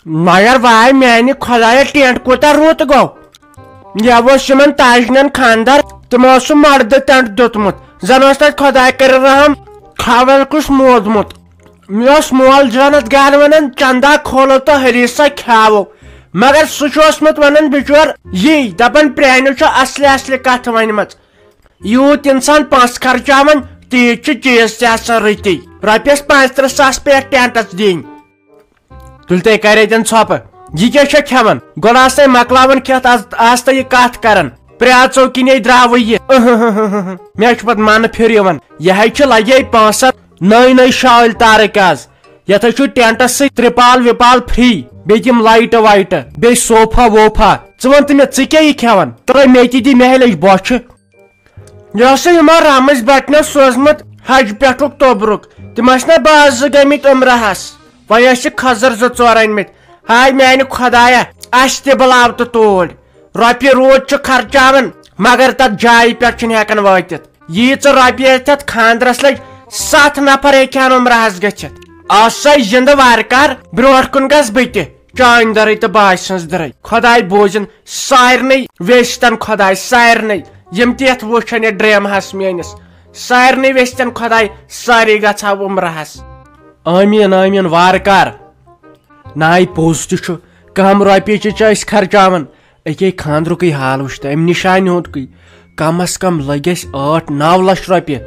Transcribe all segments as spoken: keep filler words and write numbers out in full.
مگر واے میانہِ خۄدایہ، ٹینٹ کوٗتاہ رُت گوٚو۔ یہِ اوس یِمن تاجنٮ۪ن خانٛدر، تِمو اوس سُہ مردٕ ٹینٹ دیُتمُت۔ زن اوس تتہِ خۄداے کٔرِن رحم، خاوَر کُس موٗدمُت۔ مےٚ اوس مول جنت گان ونان، چندا کھولو تہٕ حریٖصہ کھیاوو۔ مگر سُہ چھُ اوسمُت ونان بِچور یی، دپان پرٛانیو چھُ اصلہِ اصلہِ کتھٕ ونِمژ۔ یوٗت انسان پونٛسہٕ خرچاوان، تیٖتۍ چھِ چیٖز تہِ آسان رٕتی۔ رۄپیس پانٛژترٕٛہ ساس پیٚیَکھ ٹینٹس دِنۍ۔ تُلہِ تۄہہِ کرے تن ژھۄپہٕ۔ یہِ کیٛاہ چھےٚ کھٮ۪وان؟ گۄڈٕ آسہٕ تۄہہِ مۄکلاوان کھٮ۪تھ، آز آسہٕ تۄہہِ یہِ کتھ کران۔ پرٛاژو کِنے درٛاوٕے یہِ۔ مےٚ چھُ پتہٕ منہٕ پھِر یِوان۔ یہِ ہے چھِ لگے پانٛژھ ہتھ نٔے نٔے شٲلۍ تارٕکۍ آز۔ یتھ ہے چھُ ٹینٹس سۭتۍ ترپال وپال فری، بیٚیہِ تِم لایٹہٕ وایٹہٕ، بیٚیہِ صوفا ووفا۔ ژٕ وَن تہٕ مےٚ، ژٕ کیٛاہ یہِ کھٮ۪وان؟ ترٛٲے مےٚ تہِ دِ، مےٚ ہے لٔج بۄچھِ۔ یہِ اوس یِمو رامٕژ بٹنو سوٗزمُت حج پٮ۪ٹھُک توٚبرُک۔ تِم ٲسۍ نہ باز زٕ گٔمٕتۍ عمرہس۔ وۄنۍ ٲسۍ یہِ کھٔزٕر زٕ ژور أنۍمٕتۍ۔ ہاے میانہِ خۄدایہ، اَسہِ تہِ بُلاو تہٕ توٗرۍ۔ رۄپیہِ روٗد چھُ خرچاوان، مگر تتھ جایہِ پٮ۪ٹھ چھِنہٕ ہٮ۪کان وٲتِتھ۔ ییٖژٕ رۄپیہِ ٲسۍ تتھ خانٛدرس لٔج، ستھ نفر ہیٚکہِ ہن عمرہس گٔژھِتھ۔ آسے زِندٕ وارٕ کار، برونٛٹھ کُن گژھ بہٕ تہِ۔ چانۍ دٔرٕے تہٕ باسہِ سٕنٛز دٔرٕے۔ خۄداے بوٗزِن سارنٕے ویسٹن، خۄداے سارنٕے یِم تہِ یتھ وٕچھن یتھ ڈرٛیمہس میٲنِس، سارنٕے ویسٹن خۄداے، سارے گژھو عمرہس۔ آمیٖن، آمیٖن، وارٕ کار۔ ناے پوٚز تہِ چھُ، کم رۄپیہِ چھِ چھِ أسۍ خرچاوان۔ أکے خانٛدرُکٕے حال وٕچھ تہٕ أمۍ نِشانہِ ہُنٛدکُے۔ کم از کم لٔگۍ اَسہِ ٲٹھ نو لچھ رۄپیہِ۔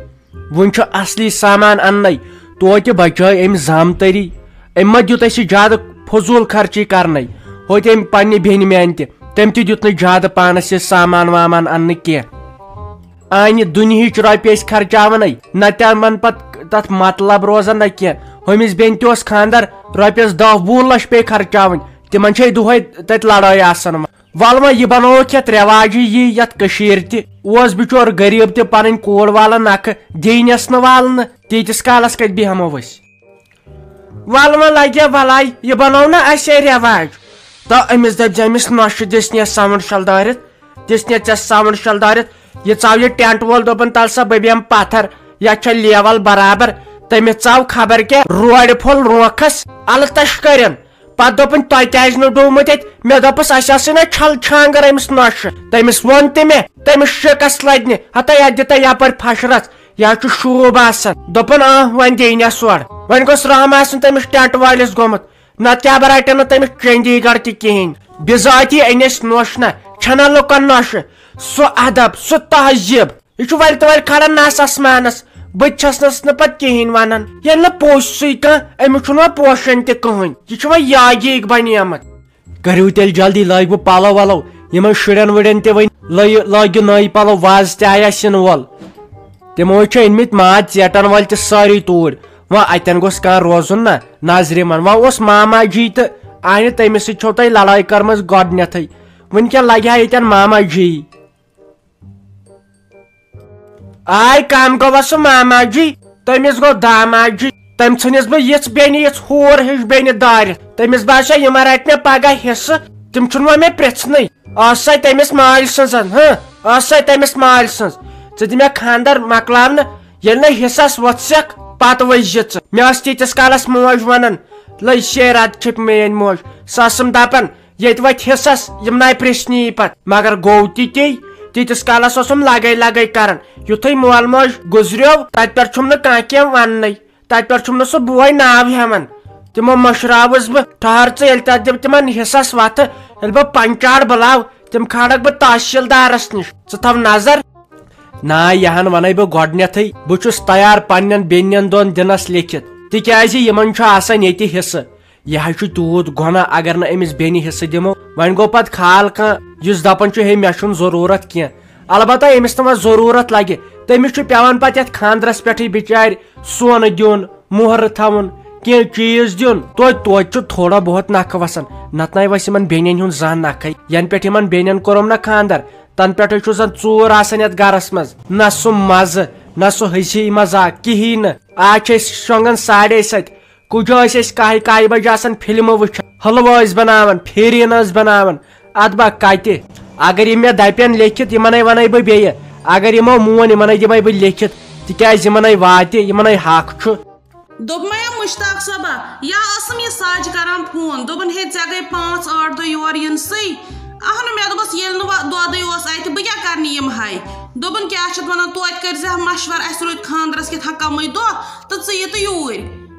وُنہِ چھُ اصلی سامان اننَے۔ توتہِ بچٲے أمۍ زامتٔری۔ أمۍ ما دیُت اَسہِ زیادٕ فضوٗل خرچی کرنَے۔ ہوٚتہِ أمۍ پننہِ بیٚنہِ میانہِ تہِ۔ تٔمۍ تہِ دیُت نہٕ زیادٕ پانس یہِ سامان وامان اننہٕ کینٛہہ۔ آنہِ دُنہِچ رۄپیہِ أسۍ خرچاوانَے، نہ تِمن پتہٕ تتھ مطلب روزان نہ کینٛہہ۔ ہُمِس بیٚنہِ تہِ اوس خانٛدر، رۄپیس دہ وُہ لچھ پیٚیہِ خرچاوٕنۍ۔ تِمن چھے دۄہے تتہِ لڑٲے آسان۔ ولہٕ وۄنۍ یہِ بنووُکھ یتھ رٮ۪واجی یی یتھ کٔشیٖرِ تہِ۔ اوس بِچور غریٖب تہِ پنٕنۍ کوٗر والان نکھٕ، دِینس نہٕ والنہٕ۔ تیٖتِس کالس کتہِ بیٚہمو أسۍ؟ ولہٕ وۄنۍ لگہِ بلاے، یہِ بنوو نہ اسے رٮ۪واج۔ تہٕ أمِس دٔپۍ زِ أمِس نۄشہِ دِژ نہ ساوُنٛڈ شل دٲرِتھ، دِژ نہ ژےٚ ساوُنٛڈ شل دٲرِتھ۔ یہِ ژاو یہِ ٹینٹ وول، دوٚپُن تَل سا بہٕ بیٚہمہٕ پتھر، یتھ چھےٚ لیول برابر۔ تٔمِس ژاو خبر کیٛاہ روڑِ پھوٚل رونٛکھس التش کٔرِن۔ پتہٕ دوٚپُن، "تۄہہِ کیٛازِ نہٕ ڈوٗمُت اَتہِ؟" مےٚ دوٚپُس، "اَسہِ آسٕے نہ چھل چھانٛگٕر أمِس نۄشہِ۔" تٔمِس ووٚن تہِ مےٚ، تٔمِس شِکس لدنہِ، ہتا یتھ دِتہ یپٲرۍ پھشرس، یہِ حظ چھُ شوٗب آسان۔ دوٚپُن، "آ، وۄنۍ دِیہِ نہ سورٕ۔" وۄنۍ گوٚژھ رحم آسُن تٔمِس ٹینٹ وٲلِس گوٚمُت، نتہٕ کیٛاہ بہٕ رٹن نہٕ تٔمِس چندی گڑھ تہِ کِہینۍ۔ بِذٲتی أنۍ اَسہِ نۄش نہ، چھنہ لُکن نۄشہِ، سُہ ادب، سُہ تہذیب۔ یہِ چھُ ولہِ تہِ ولہِ کھالان نس آسمانس۔ بہٕ تہِ چھسنس نہٕ پتہٕ کِہینۍ ونان۔ ییٚلہِ نہٕ پوٚژھ سُے کانٛہہ، أمِس چھُنہٕ وۄنۍ پوشان تہِ کٕہٕنۍ۔ یہِ چھُ وۄنۍ یاگیٖک بنیمٕژ۔ کٔرِو تیٚلہِ جلدی، لٲگۍ بہٕ پلو ولو۔ یِمن شُرٮ۪ن وُرٮ۪ن تہِ وۄنۍ لٲیِو، لٲگِو نٔوۍ پلو، وازٕ تہِ آیہِ اَسہِ یِنہٕ وول۔ تِمو چھِ أنۍمٕتۍ ماز ژیٹن وٲلۍ تہِ سٲری توٗرۍ۔ وۄنۍ اتٮ۪ن گوٚژھ کانٛہہ روزُن نہ نظرِ منٛز۔ وۄنۍ اوس ماما جی تہٕ آنہِ تٔمِس سۭتۍ چھو تۄہہِ لڑٲے کٔرمٕژ گۄڈٕنٮ۪تھٕے۔ وٕنکٮ۪ن لگہِ ہا ییٚتٮ۪ن ماما جی۔ آے کم گوٚو سُہ ماما جی، تٔمِس گوٚو داما جی۔ تٔمۍ ژھٕنِس بہٕ یِژھ بیٚنہِ، یِژھ ہوٗر ہِش بیٚنہِ دارِتھ۔ تٔمِس باسیو، یِمن رٹہِ مےٚ پگاہ حصہٕ، تِم چھِنہٕ وۄنۍ مےٚ پرٛژھنٕے۔ ٲس سۄ تٔمِس مالۍ سٕنٛز، ہہ، ٲس سۄ تٔمِس مالۍ سٕنٛز۔ ژٕ دِ مےٚ خانٛدر مۄکلاونہٕ، ییٚلہِ نہٕ حصس وۄتھسکھ، پتہٕ ؤسۍ زِ ژٕ۔ مےٚ ٲس تیٖتِس کالس موج ونان، لٔج شیرِ رتہٕ چھِپ میٲنۍ موج۔ سۄ ٲسٕم دپان، ییٚتہِ وۄتھِ حصس، یِم ناے پرٛژھنی پتہٕ۔ مگر گوٚو تہِ تی، تیٖتِس کالس اوسُم لگے لگے کران۔ یُتھُے مول موج گُزریو، تتہِ پٮ۪ٹھ چھُم نہٕ کانٛہہ کینٛہہ وننٕے۔ تتہِ پٮ۪ٹھ چھُم نہٕ سُہ بوے ناو ہٮ۪وان۔ تِمو مٔشراوُس بہٕ، ٹھہر ژٕ، ییٚلہِ تتہِ دِمہٕ تِمن حصس وتھٕ، ییٚلہِ بہٕ پنچار بُلاو، تِم کھالکھ بہٕ تحصیلدارس نِش۔ ژٕ تھاو نظر۔ نا، یہِ ہن ونَے بہٕ گۄڈٕنیتھٕے، بہٕ چھُس تیار پننٮ۪ن بیٚنٮ۪ن دۄن دِنس لیکھِتھ، تِکیازِ یِمن چھُ آسان ییٚتہِ حصہٕ۔ یہِ حظ چھُ تیوٗت گۄناہ اگر نہٕ أمِس بیٚنہِ حصہٕ دِمو۔ وۄنۍ گوٚو پتہٕ خال کانٛہہ یُس دپان چھُ، "ہے، مےٚ چھُنہٕ ضروٗرت کینٛہہ۔" البتہ أمِس نہٕ وۄنۍ ضروٗرت لگہِ، تٔمِس چھُ پٮ۪وان پتہٕ یتھ خانٛدرس پٮ۪ٹھٕے بچارِ سۄن دیُن، مۄہر تھاوُن، کینٛہہ چیٖز دیُن۔ توتہِ، توتہِ چھُ تھوڑا بہت نکھٕ وسان، نتہٕ نَے وسہِ یِمن بیٚنٮ۪ن ہُنٛد زانٛہہ نکھے۔ ینہٕ پٮ۪ٹھ یِمن بیٚنٮ۪ن کوٚرُم نہ خانٛدر، تنہٕ پٮ۪ٹھے چھُ زن ژوٗر آسان یتھ گرس منٛز۔ نہ سُہ مزٕ، نہ سُہ ہسی مزاق، کِہیٖنۍ نہٕ۔ آز چھِ أسۍ شۄنٛگان ساڑے ستہِ۔ کُجا ٲسۍ أسۍ کاہہِ، کاہہِ بجہِ آسان فلمہٕ وٕچھان، حلوٕ ٲسۍ بناوان، پھیرین ٲسۍ بناوان۔ ادٕ با کتہِ؟ اگر یِم مےٚ دپن لیکھِتھ، یِمنے ونَے بہٕ بیٚیہِ۔ اگر یِمو مون، یِمنے دِمے بہٕ لیکھِتھ، تِکیازِ یِمنے واتہِ، یِمنے حق چھُ۔ دوٚپمَے مشتاق صٲبہ، یا ٲسٕم یہِ ساجہِ کران فون، دوٚپُن، "ہے، ژےٚ گٔے پانٛژھ ٲٹھ دۄہ یور یِنسٕے۔" اہنُو، مےٚ دوٚپُس، "ییٚلہِ نہٕ وۄنۍ دۄدٕے اوس اَتہِ، بہٕ کیٛاہ کرنہِ یِم ہاے؟" دوٚپُن، "کیٛاہ چھِتھ وَنان، توتہِ کٔرۍ زِ ہا مشوَرٕ، اَسہِ روٗدۍ خانٛدرَس کیٛاہ تھا کَمٕے دۄہ، تہٕ ژٕ یہِ تہٕ یوٗرۍ۔"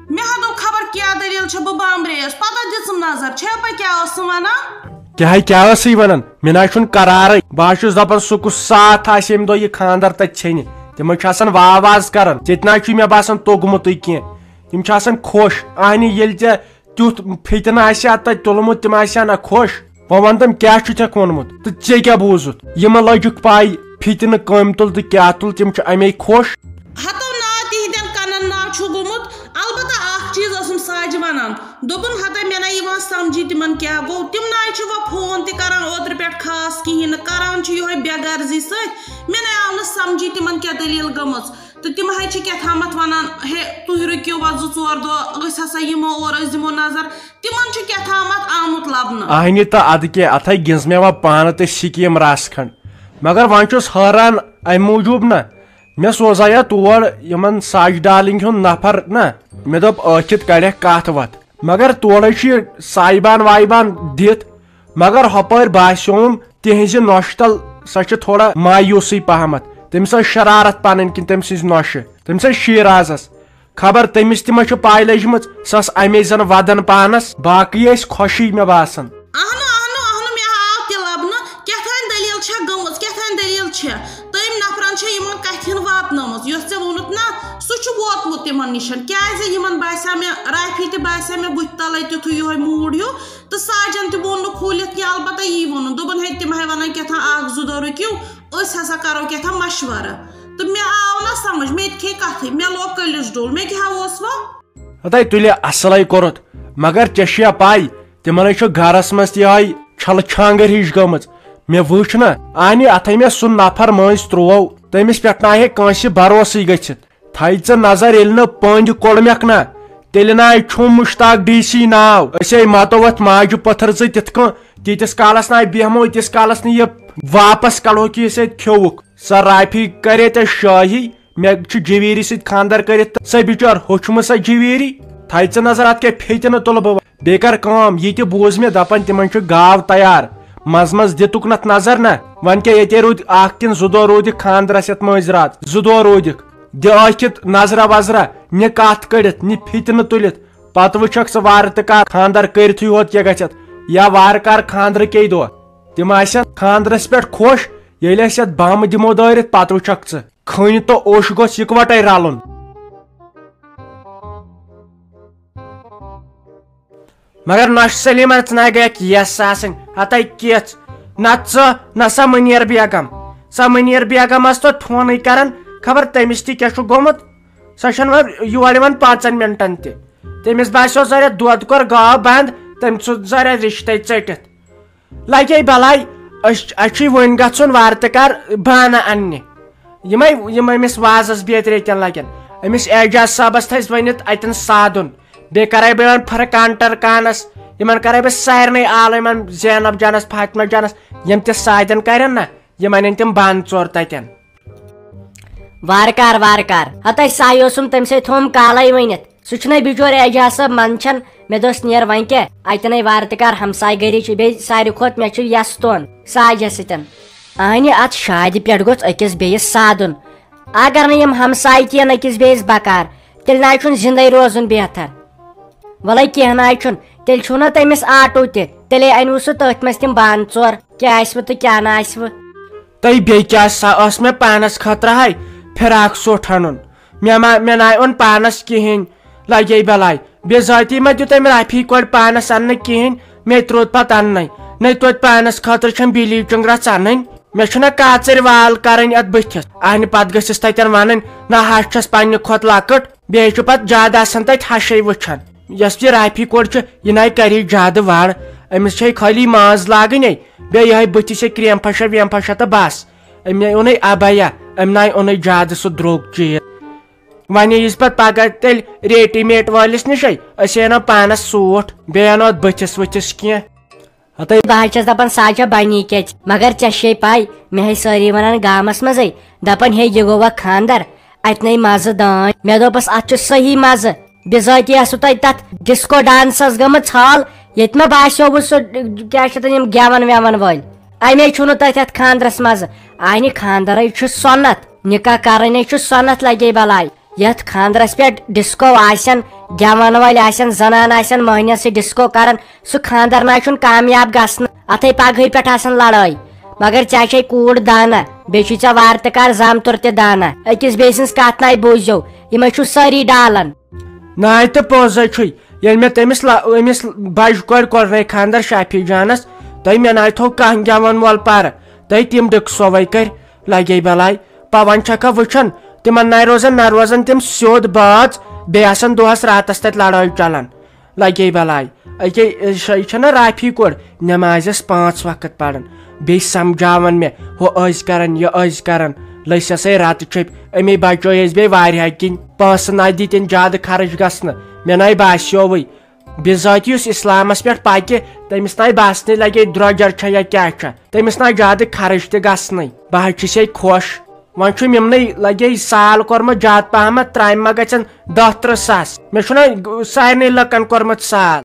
مےٚ ہا دوٚپ، خبر کیٛاہ دٔلیٖل چھےٚ، بہٕ بامبرییَس۔ پَتہٕ دِژٕم نظر، چھےٚ پَے کیٛاہ ٲسٕم وَنان؟ کیٛاہ، کیٛاہ ٲسٕے وَنان؟ مےٚ نہ حظ چھُنہٕ قرارٕے۔ بہٕ حظ چھُس دَپان، سُہ کُس ساتھ آسہِ ییٚمہِ دۄہ یہِ خانٛدر تَتہِ ژھیٚنہِ۔ تِم حظ چھِ آسان واو واز کران۔ ژےٚ تہِ نہ حظ چھُے مےٚ باسان توٚگمُتٕے کینٛہہ۔ تِم چھِ آسان خۄش۔ اہنہِ، ییٚلہِ ژےٚ تیُتھ فتنہٕ آسہِ ہا تَتہِ تُلمُت، تِم آسہِ ہا نہ خۄش۔ وۄنۍ وَن تِم، کیٛاہ چھُ ژےٚ ووٚنمُت تہٕ ژےٚ کیٛاہ بوٗزُتھ؟ یِمن لٲجِکھ پَے، فتنہٕ کٔمۍ تُل تہٕ کیٛاہ تُل، تِم چھِ اَمے خۄش۔ ہتو نا تِہنٛدٮ۪ن کنن نا چھُ گوٚمُت۔ البتہ اکھ چیٖز ٲسٕم ساجہِ ونان، دوٚپُن، ہتا مےٚ نہ یِوان سمجھی تِمن کیٛاہ گوٚو۔ تِم نہ چھِ وۄنۍ فون تہِ کران اوترٕ پٮ۪ٹھ خاص کِہیٖنۍ نہٕ، کران چھِ یِہوٚے بے غرضی سۭتۍ۔ مےٚ نہ آو نہٕ سمجھی تِمن کیٛاہ دٔلیٖل گٔمٕژ۔ تہٕ تِم حظ چھِ کیٛاہ تھامَتھ وَنان، "ہے، تُہۍ رُکِو وۄنۍ زٕ ژور دۄہ، أسۍ ہسا یِمو اور، أسۍ دِمو نظر۔" تِمن چھُ کیٛاہ تھامَتھ آمُت لَبنہٕ۔ اہنہِ تہٕ ادٕ کیٛاہ، اتھے گِنٛز مےٚ وۄنۍ پانہٕ تہٕ سِکیٖم رژھ کھنٛڈ۔ مگر وۄنۍ چھُس حٲران امہِ موٗجوٗب نہ، مےٚ سوزا یا تور یِمن ساجہِ ڈارلنگ ہُنٛد نفر نہ، مےٚ دوٚپ، ٲکھِتھ کڑٮ۪کھ کتھ وتھ۔ مگر تورے چھُ یہِ سایبان وایبان دِتھ، مگر ہۄپٲرۍ باسیوم تِہنٛزِ نۄشہِ تل، سۄ چھِ تھوڑا مایوسٕے پہمتھ۔ تٔمِس ٲس شرارت پنٕنۍ کِنۍ تٔمۍ سٕنٛزِ نۄشہِ، تٔمِس ٲس شیرازس۔ خبر تٔمِس تہِ ما چھِ پاے لٔجمٕژ، سۄ ٲس امے زن ودان پانس، باقٕے ٲسۍ خۄشی مےٚ باسان۔ اہنو، اہنو، اہنو، مےٚ آو تہِ لبنہٕ، کیٛاہ تام دٔلیٖل چھےٚ گٔمٕژ، کیٛاہ تام دٔلیٖل چھےٚ۔ تٔمۍ نفرن چھےٚ یِمن کتھِ ہن واتنٲومٕژ، یۄس ژےٚ ووٚنُتھ نا، سُہ چھُ ووتمُت تِمن نِشن۔ کیٛازِ یِمن باسیٛو مےٚ، رافی تہِ باسیٛو مےٚ بُتھِ تلے تیُتھُے یِہوے موٗڈ ہیوٗ، تہٕ ساجن تہِ ووٚن نہٕ کھوٗلِتھ کینٛہہ، البتہ یی ووٚنُن، دوٚپُن، "ہے، تِم ہے ونان کیٛاہ تام اکھ زٕ دۄہ رُکِو، أسۍ ہسا کرو کیٛاہ تام مشورٕ۔" تہٕ مےٚ آو نہ سمجھ، مےٚ تہِ کھے کتھٕے، مےٚ لوگ کٔلِس ڈوٚل، مےٚ کیٛاہ اوس وۄنۍ؟ ہتے تُلہِ اصلے کوٚرُتھ، مگر ژےٚ چھےٚ پاے، تِمن ہے چھُ گرس منٛز تہِ یِہوٚے چھلہٕ چھانٛگٕر ہِش گٔمٕژ۔ مےٚ وٕچھ نہ، اہنہِ اتھے مےٚ سُہ نفر مٔنٛزۍ ترٛوو، تٔمِس پٮ۪ٹھ نہ ہے کٲنٛسہِ بھروسٕے گٔژھِتھ۔ تھایہِ ژٕ نظر، ییٚلہِ نہٕ پٔنٛدۍ کوٚڑ مےٚکھ نہ، تیٚلہِ نہ ہے چھُم مشتاق ڈی سی ناو۔ أسۍ ہے متو اتھ ماجہِ پٔتھر زٕ تِتھ کٔنۍ، تیٖتِس کالس نہ ہے بیہمو، ییٖتِس کالس نہٕ یہِ واپس کڑہوکھ یہِ أسۍ اتہِ کھیوٚوُکھ۔ سۄ رافی کرے ژےٚ شٲہی، مےٚ چھُ جویری سۭتۍ خانٛدر کٔرِتھ، تہٕ سۄ بِچٲر ہوٚچھمٕژ سۄ جویری۔ تھایہِ ژٕ نظر اتھ کیٛاہ فتنہٕ تُلہٕ بہٕ۔ بیٚیہِ کر کٲم، یہِ تہِ بوٗز مےٚ دپان تِمن چھُ گاو تیار، منٛزٕ منٛزٕ دِتُکھ نتھ نظر نہ۔ وۄنۍ کیٛاہ ییٚتے روٗدۍ اکھ کِنہٕ زٕ دۄہ روٗدِکھ خانٛدرس یتھ مٲنٛزۍ راتھ، زٕ دۄہ روٗدِکھ۔ دِ ٲکھِتھ نظرا وظرا، نہِ کتھ کٔڑِتھ، نہِ فتنہٕ تُلِتھ۔ پتہٕ وٕچھکھ ژٕ وارٕ تہٕ کار خانٛدر کٔرِتھٕے ہوت کیٛاہ گژھٮ۪تھ، یا وارٕ کار خانٛدرٕ کے دۄہ۔ تِم آسن خانٛدرس پٮ۪ٹھ خۄش، ییٚلہِ أسۍ یتھ بم دِمو دٲرِتھ، پتہٕ وٕچھکھ ژٕ۔ خٲنہِ تہٕ اوٚش گوٚژھ یِکوٹے رلُن۔ مگر نۄشہِ سلیمہ، ژٕ نہ گٔیکھ یس آسٕنۍ، ہتے کِژھ۔ نہ ژٕ، نہ سۄ مُنیر بیگم۔ سۄ مُنیر بیگم ٲس توتہِ فونٕے کران، خبر تٔمِس تہِ کیٛاہ چھُ گوٚمُت۔ سۄ چھنہٕ وۄنۍ یور یِوان پانٛژن منٹن تہِ۔ تٔمِس باسیو ظٲہرہ دۄد کوٚر گاو بنٛد، تٔمۍ ژھُن ظٲہرہ رشتے ژٔٹِتھ۔ لگے بلاے، أسۍ، اَسہِ چھُے وۄنۍ گژھُن وارٕ تہٕ کار بانہٕ اننہِ۔ یِمے، یِم أمِس وازس بیترِ اتٮ۪ن لگن۔ أمِس اعجاز صٲبس تھٲوِس ؤنِتھ اتٮ۪ن سادُن۔ بیٚیہِ کرے بہٕ یِمن فرقان ٹرکانس، یِمن کرے بہٕ سارنٕے آلہٕ، یِمن زینب جانس، فاطمہ جانس، یِم تہِ سادن کرن نہ، یِم انن تِم بانہٕ ژور تتٮ۪ن۔ وارٕ کار، وارٕ کار۔ ہتے ساے اوسُم تٔمۍ سٕے تھوٚوُم کالے ؤنِتھ۔ سُہ چھُنَے بِچور اعجاز صٲب منٛدچھان۔ مےٚ دوٚپُس، "نیر وۄنۍ کیٛاہ؟ اَتٮ۪نَے وارٕ تہٕ کار ہمساے گٔری چھِ، بیٚیہِ ساروی کھۄتہٕ مےٚ چھُ یَس توٚن ساجہِ سۭتٮ۪ن۔ اہنہِ اَتھ شادِ پٮ۪ٹھ گوٚژھ أکِس بیٚیِس سادُن۔ اگر نہٕ یِم ہمساے تہِ یِن أکِس بیٚیِس بکار، تیٚلہِ نہ چھُنہٕ زِندَے روزُن بہتر۔" وَلَے کینٛہہ نہ چھُنہٕ، تیٚلہِ چھُو نہ تٔمِس آٹوٗ تہِ، تیٚلے اَنِوٕ سُہ تٔتھۍ منٛز تِم بانہٕ ژور، کیٛاہ آسِوٕ تہٕ کیٛاہ نہ آسِوٕ۔ تہٕ بیٚیہِ کیٛاہ سا ٲس مےٚ پانَس خٲطرٕ ہاے فراک سوٗٹ اَنُن؟ مےٚ ما، مےٚ ناے اوٚن پانَس کِہیٖنۍ، لَگے بَلاے۔ بِذٲتی ما دیُت أمۍ رافی کورِ پانَس اَننہٕ کِہیٖنۍ، مےٚ تہِ روٗد پَتہٕ اَننَے۔ نَے توتہِ پانَس خٲطرٕ چھَم بِلیٖچِنٛگ رَژھ اَنٕنۍ۔ مےٚ چھُنہ کاژٕرۍ وال کَرٕنۍ اَتھ بٕتھِس۔ اَہنہِ پَتہٕ گٔژھِس تَتٮ۪ن وَنٕنۍ، نہ ہَش چھَس پنٛنہِ کھۄتہٕ لۄکٕٹ۔ بیٚیہِ چھُ پَتہٕ زیادٕ آسان تَتہِ ہَشَے وٕچھان۔ یۄس یہِ رافی کورِ چھِ، یہِ نَے کَری زیادٕ وَڑ۔ أمِس چھے خٲلی ماز لاگٕنۍ، بیٚیہِ یِہوٚے بٕتھِس یہِ کرٛیم پھَشا ویم پھَشا تہٕ بَس۔ أمۍ اوٚنُے عبایا، أمۍ نَے اوٚنُے زیادٕ سُہ درٛوگ چیٖز۔ وۄنۍ ییٖزِ پَتہٕ پَگاہ تیٚلہِ ریڈی میڈ وٲلِس نِشَے، أسۍ اَنو پانَس سوٗٹ، بیٚیہِ اَنو اَتھ بٕتھِس وٕتھِس کینٛہہ۔ ہَتَے بہٕ حظ چھَس دَپان، ساجہ بَنی کیٛازِ؟ مگر ژےٚ چھے پَے، مےٚ ہے سٲری وَنان گامَس منٛزٕے، دَپان، "ہے، یہِ گوٚوا خانٛدر، اَتہِ نَے مَزٕ دانۍ۔" مےٚ دوٚپُس، "اَتھ چھُ صحیح مَزٕ۔" بِذٲتی ٲسوٕ تۄہہِ تتھ ڈسکو ڈانسس گٔمٕژ حال، ییٚتہِ ما باسیووٕ سُہ، کیٛاہ چھِ تَتھ، یِم گٮ۪ون وٮ۪ون وٲلۍ؟ اَمے چھُنہٕ تۄہہِ تَتھ خانٛدرس مزٕ۔ اَہنہِ خانٛدرٕے چھُ سۄنتھ، نکاح کرٕنۍ چھُ سۄنتھ، لگے بلاے۔ یتھ خانٛدرس پٮ۪ٹھ ڈسکو آسن، گٮ۪ون وٲلۍ آسن، زنان آسن مٔہنِس سۭتۍ ڈسکو کران، سُہ خانٛدر نہ چھُنہٕ کامیاب گژھنہٕ۔ اتھے پگہٕے پٮ۪ٹھ آسان لڑٲے۔ مگر ژےٚ چھے کوٗر دانا، بیٚیہِ چھُے ژےٚ وارٕ تہِ کار زامتُر تہِ دانا۔ أکِس بیٚیہِ سٕنٛز کتھ ناے بوٗزِو، یِمے چھِو سٲری ڈالان۔ ناے تہٕ پوٚزے چھُے، ییٚلہِ مےٚ تٔمِس لا-، أمِس بجہِ کورِ کوٚرنَے خانٛدر شافی جانس، تہٕ مےٚ ناے تھوٚو کانٛہہ گٮ۪ون وول پرٕ، تہٕ تِم ڈِکسووَے کٔرۍ، لگے بلاے۔ پوان چھکھا وٕچھان، تِمن ناے روزان، نہ روزان تِم سیوٚد بٲژ، بیٚیہِ آسان دۄہس راتس تتہِ لڑٲے چلان۔ لگے بلاے۔ أکے، یہِ چھےٚ نہ رافی کوٚر، نمازس پانٛژھ وقت پران، بیٚیہِ سمجھاوان مےٚ، ہُہ ٲسۍ کران، یہِ ٲسۍ کران۔ لٔسۍ ہسا رتہٕ چھٔپۍ، أمے بچٲے أسۍ بیٚیہِ واریاہ کِنۍ۔ پونٛسہٕ نہ دِتِن زیادٕ خرٕچ گژھنہٕ، مےٚ ناے باسیووٕے۔ بِذٲتی یُس اسلامس پٮ۪ٹھ پکہِ، تٔمِس ناے باسنٕے لگے درۄجر چھےٚ یا کیٛاہ چھےٚ، تٔمِس ناے زیادٕ خرٕچ تہِ گژھنٕے۔ بہٕ حظ چھُسے خۄش۔ وۄنۍ چھُم یِمنٕے لگے سال کوٚرمُت زیادٕ پہمتھ، ترامہِ ما گژھن دہ ترٕہ ساس۔ مےٚ چھُنہ سارنٕے لُکن کوٚرمُت سال۔